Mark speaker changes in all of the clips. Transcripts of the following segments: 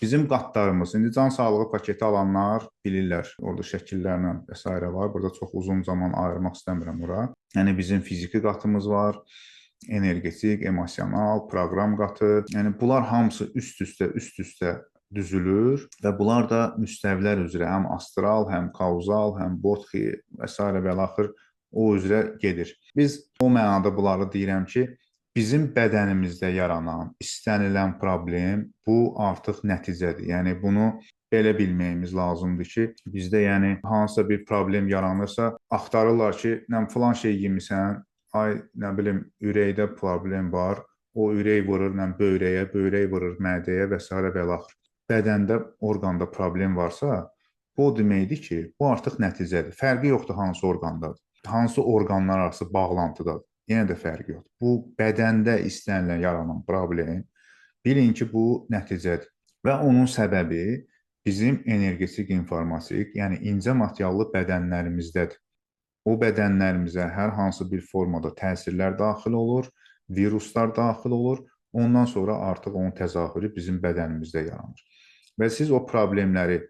Speaker 1: Bizim qatlarımız, indi can sağlığı paketi alanlar bilirlər, orada şəkillərlə və sairə var. Burada çox uzun zaman ayırmaq istəmirəm ora. Yəni bizim fiziki qatımız var, energetik, emosional, proqram qatı. Yəni bunlar hamısı üst-üstə düzülür və bunlar da müstəvilər üzrə həm astral, həm kauzal, həm bodhi və sairə və ilaxır o üzrə gedir. Biz o mənada bunları deyirəm ki, bizim bədənimizdə yaranan istənilən problem bu artıq nəticədir. Yəni bunu belə bilməyimiz lazımdır ki, bizdə yəni hansısa bir problem yaranırsa, axtarırlar ki, nə filan şey yemisən, ay nə bilim ürəkdə problem var, o ürək vurur nə böyrəyə, böyrək vurur mədəyə və sairə və ilaxır. Bədəndə, orqanda problem varsa, bu o deməkdir ki, bu artıq nəticədir. Fərqi yoxdur hansı orqandadır, hansı orqanlar arası bağlantıdadır. Yenə də fərqi yoxdur. Bu bədəndə istənilən yaranan problem, bilin ki, bu nəticədir və onun səbəbi bizim energetik, informatik, yəni incə materiallı bədənlərimizdədir. O bədənlərimizə hər hansı bir formada təsirlər daxil olur, viruslar daxil olur. Ondan sonra artıq onun təzahürü bizim bədənimizdə yaranır. Və siz o problemləri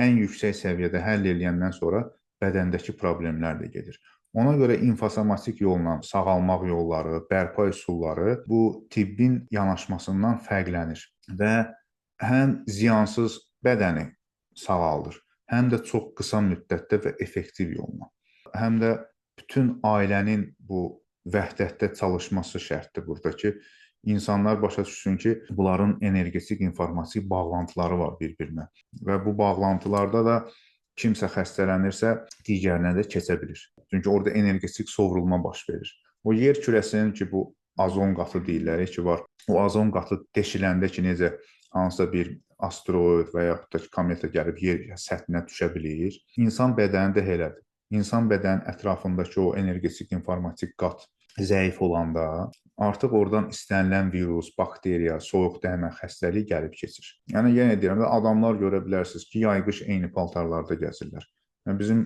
Speaker 1: ən yüksək səviyyədə həll eləyəndən sonra bədəndəki problemlər də gedir. Ona görə infosomatik yolla sağalmaq yolları, bərpa üsulları bu tibbin yanaşmasından fərqlənir və həm ziyansız bədəni sağaldır, həm də çox qısa müddətdə və effektiv yolla. Həm də bütün ailənin bu vəhdətdə çalışması şərtdir burada ki, insanlar başa düşsün ki, bunların energetik, informatik bağlantıları var bir-birinə və bu bağlantılarda da kimsə xəstələnirsə, digərinə də keçə bilir. Çünki orada energetik sovrulma baş verir. O yer kürəsinin ki, bu azon qatı deyirlər ki, var. O azon qatı deşiləndə ki, necə hansısa bir asteroid və yaxud da ki, kometa gəlib yer səthinə düşə bilir. İnsan bədəni də elədir. İnsan bədənin ətrafındakı o energetik, informatik qat zəif olanda artıq oradan istənilən virus, bakteriya, soyuq dəymə xəstəlik gəlib keçir. Yəni yenə deyirəm də adamlar görə bilərsiniz ki, yay-qış eyni paltarlarda gəzirlər. Yəni bizim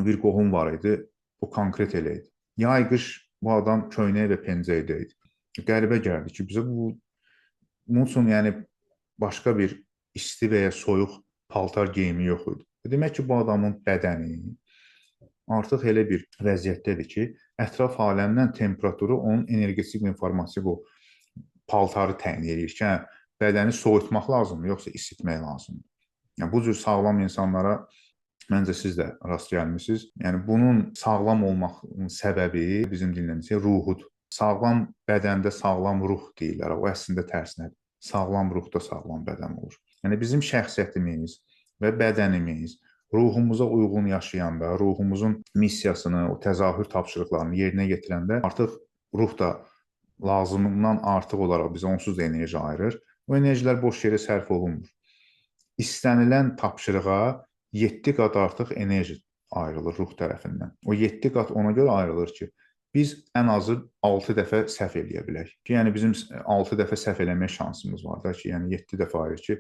Speaker 1: bir qohum var idi, bu konkret elə idi. Yay-qış bu adam köynək və pencəkdə idi. Qəribə gəldi ki, bizə bu bunun üçün yəni başqa bir isti və ya soyuq paltar geyimi yox idi. Demək ki, bu adamın bədəni artıq elə bir vəziyyətdədir ki, ətraf aləmdən temperaturu onun energetik informatik o paltarı təyin eləyir ki, hə, bədəni soyutmaq lazımdır, yoxsa isitmək lazımdır. Yəni bu cür sağlam insanlara məncə siz də rast gəlmisiniz. Yəni bunun sağlam olmağın səbəbi bizim dillə desək ruhudur. Sağlam bədəndə sağlam ruh deyirlər. O əslində tərsinədir. Sağlam ruhda sağlam bədən olur. Yəni bizim şəxsiyyətimiz və bədənimiz ruhumuza uyğun yaşayanda, ruhumuzun missiyasını, o təzahür tapşırıqlarını yerinə yetirəndə artıq ruh da lazımından artıq olaraq bizə onsuz da enerji ayırır. O enerjilər boş yerə sərf olunmur. İstənilən tapşırığa 7 qat artıq enerji ayrılır ruh tərəfindən. O 7 qat ona görə ayrılır ki, biz ən azı 6 dəfə səhv eləyə bilək. Ki, yəni bizim 6 dəfə səhv eləmək şansımız var da ki, yəni 7 dəfə ayırır ki,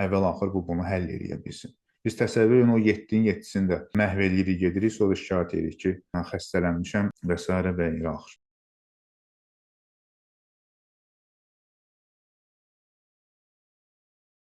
Speaker 1: əvvəl-axır bu bunu həll eləyə bilsin. Biz təsəvvür edin o 7-nin 7-sini də məhv eləyirik, gedirik, sonra şikayət edirik ki, mən xəstələnmişəm və sairə və ilə axır.